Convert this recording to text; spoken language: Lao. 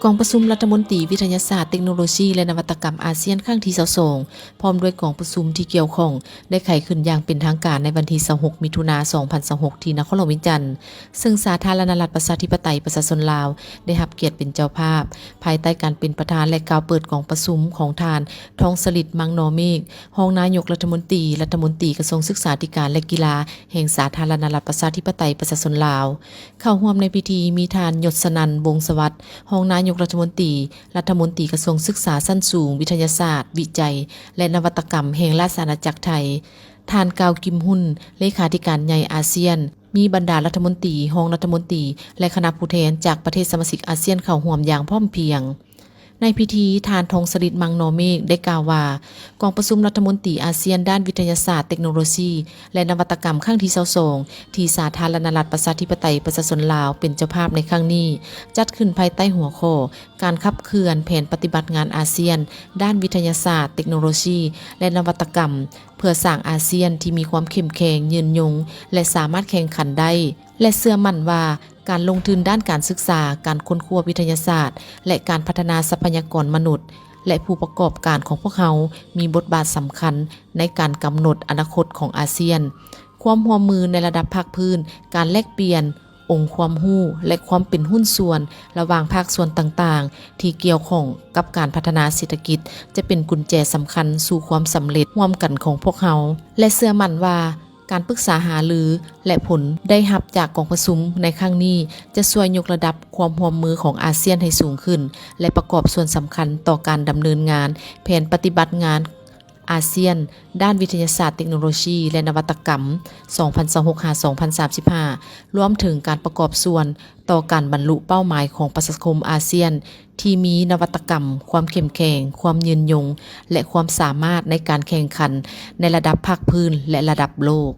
ກອງປະຊຸມລັດຖະມົນຕີວິທະຍາສາດ, ເຕັກໂນໂລຊີ ແລະ ນະວັດຕະກຳອາຊຽນຄັ້ງທີຊາວສອງ ພ້ອມດ້ວຍກອງປະຊຸມທີ່ກ່ຽວຂ້ອງ ໄດ້ໄຂຂຶ້ນຢ່າງເປັນທາງການໃນວັນທີຊາວຫົກ ມິຖຸນາ ສອງພັນຊາວຫົກ ທີ່ນະຄອນຫຼວງວຽງຈັນ, ເຊິ່ງສາທາລະນະລັດ ປະຊາທິປະໄຕ ປະຊາຊົນລາວ ໄດ້ຮັບກຽດເປັນເຈົ້າພາບ, ພາຍໃຕ້ການເປັນປະທານ ແລະ ກ່າວເປີດກອງປະຊຸມຂອງທ່ານ ທອງສະລິດ ມັງນໍເມກ ຮອງນາຍົກລັດຖະມົນຕີ, ລັດຖະມົນຕີກະຊວງສຶກສາທິການ ແລະ ກິລາ ແຫ່ງສາທາລະນະລັດ ປະຊາທິປະໄຕ ປະຊາຊົນລາວ. ເຂົ້າຮ່ວມໃນພິທີມີທ່ານ ຍົດສະນັນ ວົງສະຫວັດ ຮອງນາຍົກລັດຖະມົນຕີ, ລັດຖະມົນຕີກະຊວງສຶກສາຊັ້ນສູງ, ວິທະຍາສາດ, ວິໄຈ ແລະ ນະວັດຕະກຳ ແຫ່ງລາຊະອານາຈັກໄທ, ທ່ານ ກາວ ກິມຮຸນ ເລຂາທິການໃຫຍ່ອາຊຽນ, ມີບັນດາລັດຖະມົນຕີ, ຮອງລັດຖະມົນຕີ ແລະ ຄະນະຜູ້ແທນຈາກປະເທດສະມາຊິກອາຊຽນເຂົ້າຮ່ວມຢ່າງພ້ອມພຽງ. ໃນພິທີ, ທ່ານ ທອງສະລິດ ມັງນໍເມກ ໄດ້ກ່າວວ່າ ກອງປະຊຸມລັດຖະມົນຕີອາຊຽນດ້ານວິທະຍາສາດ, ເຕັກໂນໂລຊີ ແລະ ນະວັດຕະກຳຄັ້ງທີຊາວສອງ ທີ່ສາທາລະນະລັດ ປະຊາທິປະໄຕ ປະຊາຊົນລາວ ເປັນເຈົ້າພາບໃນຄັ້ງນີ້ ຈັດຂຶ້ນພາຍໃຕ້ຫົວຂໍ້ ການຂັບເຄື່ອນແຜນປະຕິບັດງານອາຊຽນ ດ້ານວິທະຍາສາດ, ເຕັກໂນໂລຊີ ແລະ ນະວັດຕະກຳ ເພື່ອສ້າງອາຊຽນທີ່ມີຄວາມເຂັ້ມແຂງ, ຍືນຍົງ ແລະ ສາມາດແຂ່ງຂັນໄດ້ ແລະ ເຊື່ອໝັ້ນວ່າ ການລົງທຶນດ້ານການສຶກສາ, ການຄົ້ນຄວ້າວິທະຍາສາດ ແລະ ການພັດທະນາຊັບພະຍາກອນມະນຸດ ແລະ ຜູ້ປະກອບການຂອງພວກເຮົາມີບົດບາດສຳຄັນໃນການກຳນົດອະນາຄົດຂອງອາຊຽນ. ຄວາມຮ່ວມມືໃນລະດັບພາກພື້ນ, ການແລກປ່ຽນອົງຄວາມຮູ້ ແລະ ຄວາມເປັນຫຸ້ນສ່ວນລະຫວ່າງພາກສ່ວນຕ່າງໆ ທີ່ກ່ຽວຂ້ອງກັບການພັດທະນາເສດຖະກິດ ຈະເປັນກຸນແຈສຳຄັນສູ່ຄວາມສຳເລັດຮ່ວມກັນຂອງພວກເຮົາ ແລະ ເຊື່ອໝັ້ນວ່າ ການປຶກສາຫາລື ແລະ ຜົນໄດ້ຮັບຈາກກອງປະຊຸມໃນຄັ້ງນີ້ ຈະຊ່ວຍຍົກລະດັບຄວາມຮ່ວມມືຂອງອາຊຽນໃຫ້ສູງຂຶ້ນ ແລະ ປະກອບສ່ວນສຳຄັນຕໍ່ການດຳເນີນງານແຜນປະຕິບັດງານອາຊຽນ ດ້ານວິທະຍາສາດ, ເຕັກໂນໂລຊີ ແລະ ນະວັດຕະກຳ ສອງພັນຊາວຫົກ ຫາ ສອງພັນສາມສິບຫ້າ ລວມເຖິງການປະກອບສ່ວນຕໍ່ການບັນລຸເປົ້າໝາຍຂອງປະຊາຄົມອາຊຽນ ທີ່ມີນະວັດຕະກຳ, ຄວາມເຂັ້ມແຂງ, ຄວາມຍືນຍົງ ແລະ ຄວາມສາມາດໃນການແຂ່ງຂັນໃນລະດັບພາກພື້ນ ແລະ ລະດັບໂລກ.